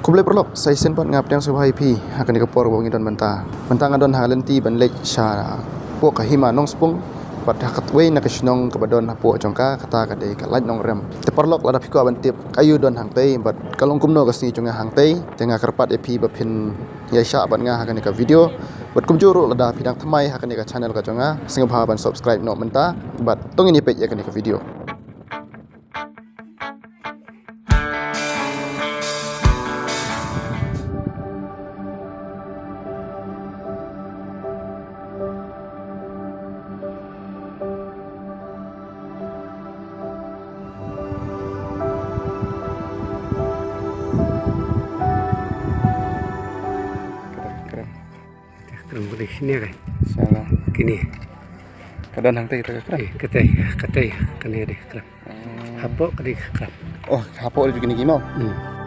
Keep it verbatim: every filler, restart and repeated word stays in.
Khublei paralok, sa shisien pat nga pdiang sngewbha ïa phi ha kane ka por ba ngi don mynta. Mynta nga don ha ka lynti ban leit sha poh ka Hima Nongspung, bad ha katwei na ka shnong kaba don hapoh jong ka, kata ka dei ka Laitumkhrah. Te paralok, lada phi kwah ban tip ka aïu don hangtei bad ka long kumno ka sngi jong nga hangtei, te nga kyrpad ïa phi ba phin ïaishah bad nga ha kane ka video. Bad kumjuh ruh lada phi dang thymmai ha kane ka channel ka jong nga, sngewbha ban subscribe noh mynta bad to ngin ïa peit ïa kane ka video. Kren. Kren kali sini kan. Salah. Kini. Ka don hangtei ka kren. Eh, katei, katei, kane dei kren. Hmm. Hapoh ka dei kren. Oh, hapoh dei kini kimo. Hmm.